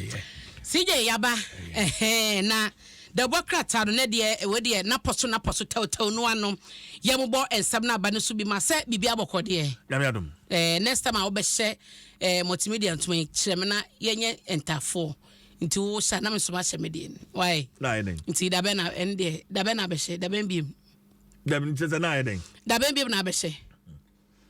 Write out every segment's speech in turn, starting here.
Ɛyɛ. CJ yaba ɛhɛn na dɛbɔ krataa no ne deɛ ɛwɔ deɛ napɔ so napɔ so tɛwtɛw no ano yɛmobɔ nsɛm no aba no so bi ma sɛ biribi abɔkɔ deɛ. Nyame adom. Next time a wobɛhyɛ multimedia ntoma yi kyerɛ me na yɛnyɛ ntafoɔ nti wo hyɛ na me nso mahyɛ me deɛ no why Na ayɛ dɛn? Nti dabɛn na ɛno deɛ dabɛn na abɛhyɛ dabɛn biem? Dabi, nkyɛ sɛ na ayɛ dɛn? Dabɛn biem na abɛhyɛ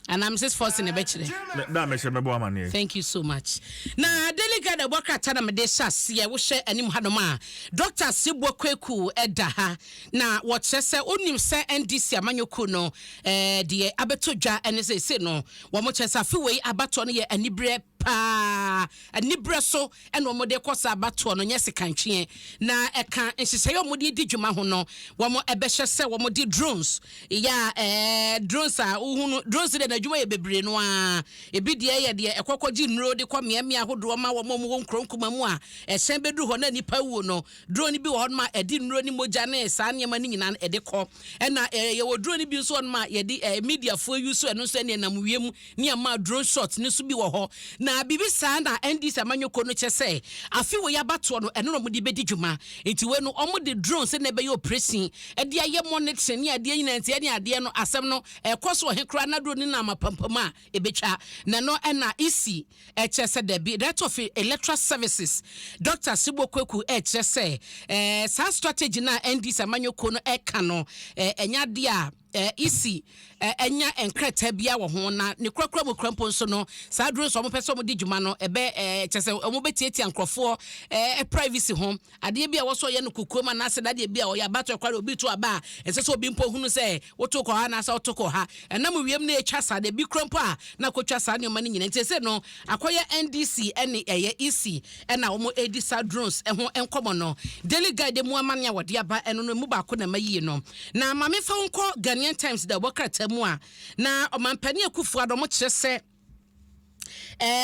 anaa Mrs Forson na ɛbɛkyerɛ? Da mɛhyɛ mɛbɔ amanneɛ. Thank you so much. Na Daily Guide ɛbɔ krataa na mede hyɛ aseɛ. Wohyɛ anim hanom a, Dr. Sibuo Kweku ɛda ha na wɔkyerɛ sɛ wonim sɛ NDC amanyɔkuo no deɛ abɛtɔ dwa ɛne sɛ ɛsei no wɔn kyerɛ sɛ afe wei abatoɔ no yɛ aniberɛ paa, aniberɛ so ɛna wɔn de kɔ saa abatoɔ no, nyɛ sekantweɛ. Na ɛka nhyehyɛeɛ a wɔn de di dwuma ho no, wɔn ɛbɛhyɛ sɛ wɔn de drones yɛ a drones a wohu no, drones deɛ n'adwuma yɛ bebree no a, ebi deɛ yɛ deɛ ɛkɔkɔ gye nnuro de kɔ mmeammea ahodoɔ ma wɔn a wɔwɔ nkuro nkuma mu a ɛhyɛn bɛduru hɔ na nipa wuo no. Drone bi wɔ hɔ nom a ɛde nnuro ne mogya ne saa nneɛma no nyinaa ɛde kɔ. Ɛna yɛwɔ drone bi nso wɔ nom a yɛde mediafoɔ yi so, ɛno nso ɛne ɛnam wiem ne ɛma drone shot ne nso bi wɔ hɔ. Na biribi saa na NDC amanyɔkuo no kyɛ sɛ afe wɔ yɛ abatoɔ no, ɛno na wɔde bɛdi dwuma. Nti wei no wɔde drone sɛ na ɛbɛyɛ operation ɛde ayɛ monitoring ne adeɛ nyinaa. Nti ɛne adeɛ no asɛm no ɛkɔ so wɔ he koraa na drone no nam apampam a ɛbɛtwa. Na ɛno ɛna EC ɛkyerɛ sɛ dabi. Director of Electoral Services, Dr Sibo Kweku, ɛkyerɛ sɛ saa strategy na NDC amanyɔkuo no ɛka no ɛnyɛ adeɛ a EC ɛnya nkrataa bia wɔ ho. Na ne kurakura mu kura mpo nso no, saa drones a wɔpɛ sɛ wɔde dwuma no ɛbɛ kyɛ sɛ wɔn bɛtiatia nkurɔfoɔ privacy ho. Adeɛ bi a wɔsɔ yɛ no kukuo mu anaasɛ dadeɛ bi a ɔyɛ abatoɔ kora obi to aba a, ɛnsɛ sɛ obi mpo hunu sɛ woto kɔ ha anaasɛ woto kɔ ha. Ɛnam wiem no atwa saa de bi kura mpo a na akɔtwa saa nneɛma no nyinaa. Nti sɛ no akɔyɛ NDC ɛne ɛyɛ EC ɛna wɔn edi saa drones ɛho nkɔmɔ no. Daily Guide mu amane a wɔde aba ɛno no mu baako na ɛma yie no. Na maame fa nkɔ Ghanaian Times da ɛwɔ krataa mu a, na Ɔmampanin Akufo Addo kyerɛ sɛ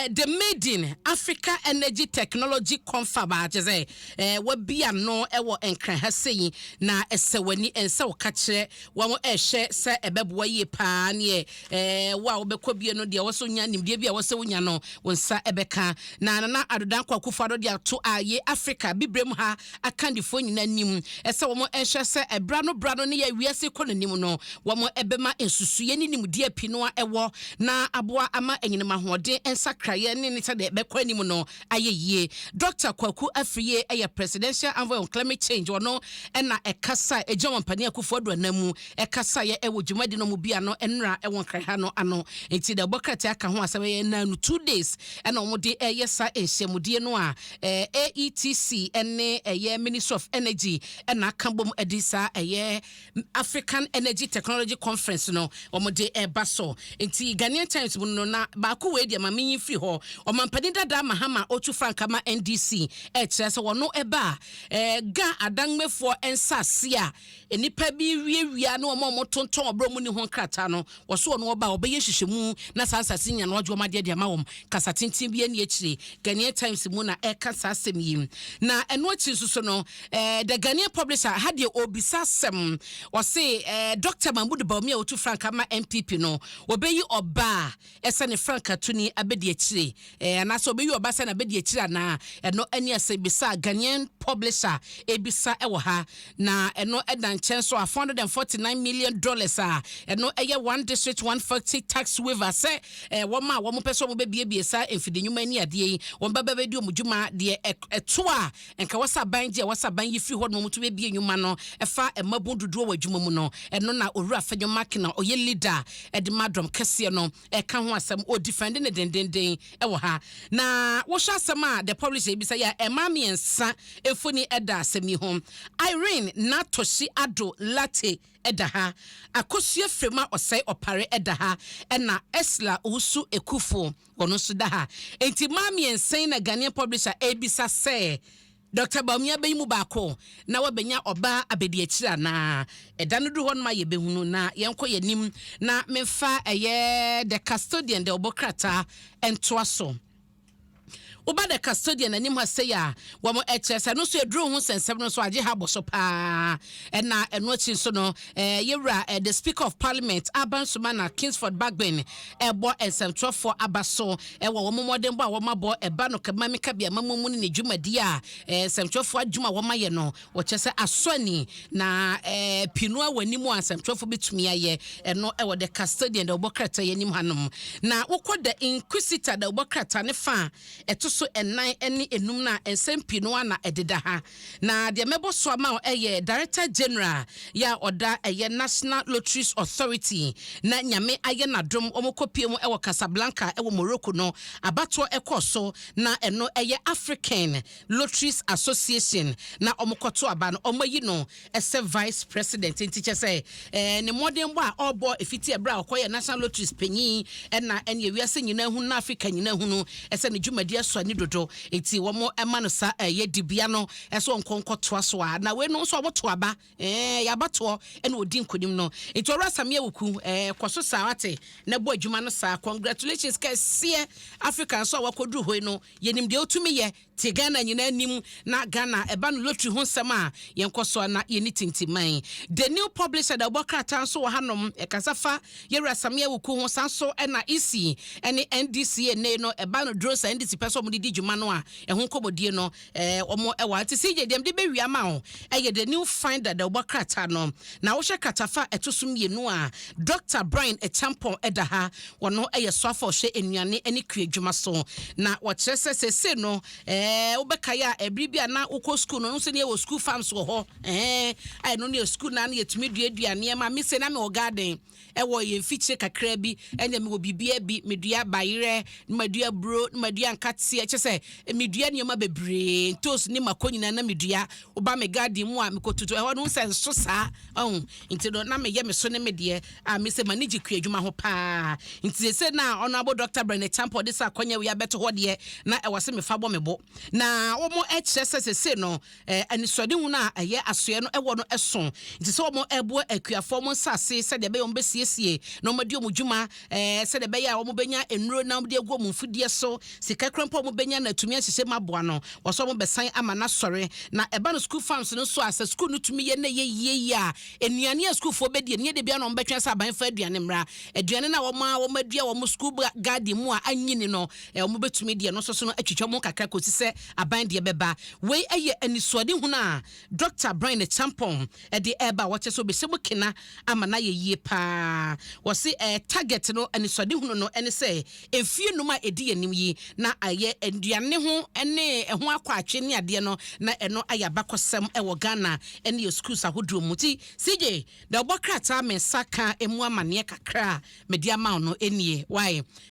the Maiden Africa Energy Technology Confab a kyerɛ sɛ wabi ano ɛwɔ Nkran ha sɛyi na ɛsɛ w'ani ɛnsɛ wo ka kyerɛ wɔn ɛhyɛ sɛ ɛbɛboa yie paa neɛ wo a wobɛkɔ bie no deɛ wɔsɛ wonya nimdeɛ bi a wɔsɛ wonya no wo nsa ɛbɛka. Na Nana Addo Dankwa Akufo Addo de ato a yɛ Africa bibrem ha akandifoɔ nyinaa nim ɛsɛ wɔn ɛhyɛ sɛ ɛbra no bra no ne yɛ wiase kɔ n'anim no, wɔn ɛbɛma nsusuiɛ ne nimdeɛ pii no a ɛwɔ na aboa ama anyinam ahoɔden nsakraeɛ ne sɛdeɛ ɛbɛkɔ anim no ayɛ yie. Dr Kwaku Afriye ɛyɛ Presidential Envoy on Climate Change. Ɔno ɛna ɛkasa ɛgyina wɔn panin Akufo Addo anan mu ɛkasa yɛ ɛwɔ dwumadi no mu bia no ɛnra ɛwɔ Nkran ha no ano. Nti da ɛbɔ krataa aka ho asɛm ɛyɛ nanu 2 days ɛna wɔn de ɛyɛ saa nhyiamudie no a AETC ɛne ɛyɛ Ministry of Energy ɛna aka bom ɛde saa ɛyɛ African Energy Technology Conference no wɔn de ɛba so. Nti Ghanaian Times mu no na baako wei deɛ maame yi firi hɔ. Ɔmampanin dada Mahama otu franka ma NDC ɛkyerɛ sɛ wɔn ɛba a Ga Adangmefoɔ nsaase a nnipa bi wiawia ne wɔn a wɔtontɔn ɔbrɛ mu ne ho nkrataa no, wɔso wɔn ɔba a wɔbɛyɛ nhyehyɛmu na saa nsase nya no wɔagye wɔn adeɛ de ama wɔn. Kasa tenten bi ani akyire Ghanaian Times mu na ɛka saa asɛm yi. Na ɛno akyi nso so no The Ghanaian Publisher ha deɛ obisa asɛm, ɔse Dr Mahmood Bawumia a otu franka ma NPP no, wɔbɛyi ɔbaa ɛsɛ ne franka tuni abɛdi akyire anaasɛ ɔbɛyi ɔba sɛ na abɛdi akyire anaa? Ɛno ɛne asɛm bisa Ghanaian Publisher ebisa ɛwɔ ha. Na ɛno ɛda nkyɛn so a, $449 million a ɛno ɛyɛ One District One Factory tax waiver sɛ wɔn a wɔn pɛ sɛ wɔn bɛbiebie saa mfidi nnwuma ni adeɛ yi, wɔn bɛbɛ bɛdi wɔn dwuma deɛ ɛto a nka wɔsa aban gye a wɔsa aban yi firi hɔ nom to bɛbie nnwuma no ɛfa mmabun dodoɔ wɔ adwuma mu no. Ɛno na Owura Afenyo Markin a ɔyɛ leader ɛde ma dɔm kɛseɛ no ɛka ho asɛm, ɔdefend ne dendenden ɛwɔ ha. Na wohwɛ asɛm a The Publisher ebisa yɛ a, ɛmaa mmiɛnsa mfoni ɛda asɛm yi ho. Irene Natoshi Ado Latte ɛda ha, Akosua Firima Ɔsɛe Ɔpare ɛda ha, ɛna Esla Owusu Ekufo ɔno nso da ha. Nti mmaa mmiɛnsa yi na Ghanaian Publisher ebisa sɛ Dr Bawumia bɛyi mu baako na wabɛnya ɔbaa abɛdi akyire anaa? Ɛda no duru hɔ nom a yɛbɛhunu. Na yɛnkɔ yɛnim na memfa ɛyɛ The Custodian de ɔbɔ krataa ntoa so. Woba The Custodian anim ha sei a, wɔn ɛkyerɛ sɛ ɛno nso aduro ho nsɛnsɛm no nso agye ha bɔ so paa. Ɛna ɛno akyi nso no, yɛwura the Speaker of Parliament, Alban Sumana Kingsford Bagbin, ɛbɔ nsɛmtwerɛfoɔ aba so ɛwɔ wɔn mmɔdenbɔ a wɔn abɔ ɛba no kɛmame kabea mamu mu ne ne dwumadie a nsɛmtwerɛfoɔ adwuma a wɔn ayɛ no, wɔkyerɛ sɛ asɔ ani na pii no wɔ anim a nsɛmtwerɛfoɔ bɛtumi ayɛ. Ɛno ɛwɔ The Custodian da wɔbɔ krataa yɛ anim hanom. Na wokɔ The Inquisitor da wɔbɔ krataa ne fa a ɛto so ɛnan ne enum no a, nsɛm pii no ana ɛdeda ha. Na deɛ mɛbɔ so ama wo ɛyɛ Director General yɛ a ɔda ɛyɛ National Lotteries Authority na Nyame ayɛ n'adom wɔn kɔpie mu ɛwɔ Casablanca ɛwɔ Morocco no, abatoɔ ɛkɔɔ so na ɛno ɛyɛ African Lotteries Association na wɔn kɔto aba no, wɔn ayi no ɛsɛ vice president. Nti kyɛ sɛ ne mmɔdenbɔ a ɔrebɔ efiti ɛberɛ a ɔkɔyɛ National Lotteries panyin ɛna ɛne ewiase nyinaa hu na Africa nyinaa hu no ɛsɛ ne dwumadi asɔ ani dodo, nti wɔn ɛma no sa ɛyɛ dibea no ɛsɛ wɔn nkɔtoa so a. Na wei no nso wɔn to aba yabatoɔ ɛna odi nkonim no. Nti ɔwura Samia Wuku kɔ so saa wate na bɔ adwuma no saa. Congratulations kɛseɛ. Africa nso a wakɔduru hɔ yi no, yɛnim deɛ otumi yɛ te Ghana nyinaa anim na Ghana ɛba no lottery ho nsɛm a yɛnkɔ so a na yɛni tintiman. The New Publisher da wɔbɔ krataa nso wɔ hanom, ɛkasa fa yɛwura Samia Wuku ho. San so ɛna EC ɛne NDC ɛnɛ no ɛba no drones a NDC pɛ sɛ ɔmo de di dwuma no a ɛho nkɔmmɔdie no ɔmo ɛwɔ. Nti CJ, deɛ mde bɛwia ma wo ɛyɛ The New Finder da wɔbɔ krataa no. Na wohyɛ kratafa a ɛto so mmienu a, Dr Bryan Acheampong ɛda ha. Wɔno ɛyɛ soafo a ɔhwɛ nnuane ne kua adwuma so na wɔkyerɛ sɛ sese no wobɛkaeɛ a, ɛbere bi a na wokɔ school no nso ne yɛwɔ school farms wɔ hɔ a ɛno ne yɛ school na ne yɛtumi duadua nneɛma. Me se na mewɔ garden ɛwɔ yɛn mfikyire kakra bi, ɛna mewɔ biribia bi, medua bayerɛ, na madua buro, na madua nkateɛ, kyɛ sɛ medua nneɛma bebree, ntos ne mako nyinaa na medua. Woba me garden mu a, mekɔtutu ɛhɔ no sɛ nso saa ɔho. Nti no na meyɛ me so ne me deɛ a me sɛ m'ani gye kua adwuma ho paa. Nti sɛ na ɔno abo Dr Bryan Acheampong de sɛ akɔnya wei abɛto hɔ deɛ, na ɛwɔ sɛ mefa bɔ me bo. Na wɔn kyerɛ sɛ sese no anisoadehu no a ɛyɛ asoɛ no ɛwɔ no ɛso, nti sɛ wɔn ɛboa akuafoɔ wɔn nsase sɛdeɛ ɛbɛyɛ wɔn bɛsiesie na wɔn adi wɔn dwuma sɛdeɛ ɛbɛyɛ a wɔn bɛnya nnuro na wɔn de agu wɔn mfudeɛ so, sika kura mpo wɔn bɛnya na atumi ahyehyɛ mu aboa no, wɔsɔ wɔn bɛsan ama n'asɔre. Na ɛba no school farms no so a, sɛ school no tumi yɛ na ɛyɛ yie yie a, nnuane a sukuufoɔ bɛdi ne yɛ de bia na wɔn bɛtwɛn sɛ aban fa aduane mmra. Aduane no a wɔn a wɔn adua wɔn school garden mu a anyini no wɔn bɛtumi deɛ no nso so no atwitwa wɔn kakra kɔsi sɛ aban deɛ bɛba. Wei ɛyɛ anisoadehunu a Dr Bryan Acheampong ɛde ɛreba a wɔkyɛ sɛ obɛhyɛ mu kena ama no ayɛ yie paa. Wɔsi target no, anisoadehunu no ɛne sɛ mfie 5 a ɛdi anim yi na ayɛ aduane ho ɛne ɛho akɔ atwe ne adeɛ no na ɛno ayɛ abakɔsɛm ɛwɔ Ghana ɛne yɛ schools ahodoɔ mu. Ti CJ da ɔbɔ krataa me nsa ka emu amanneɛ kakra a mede ama wo no nie wae.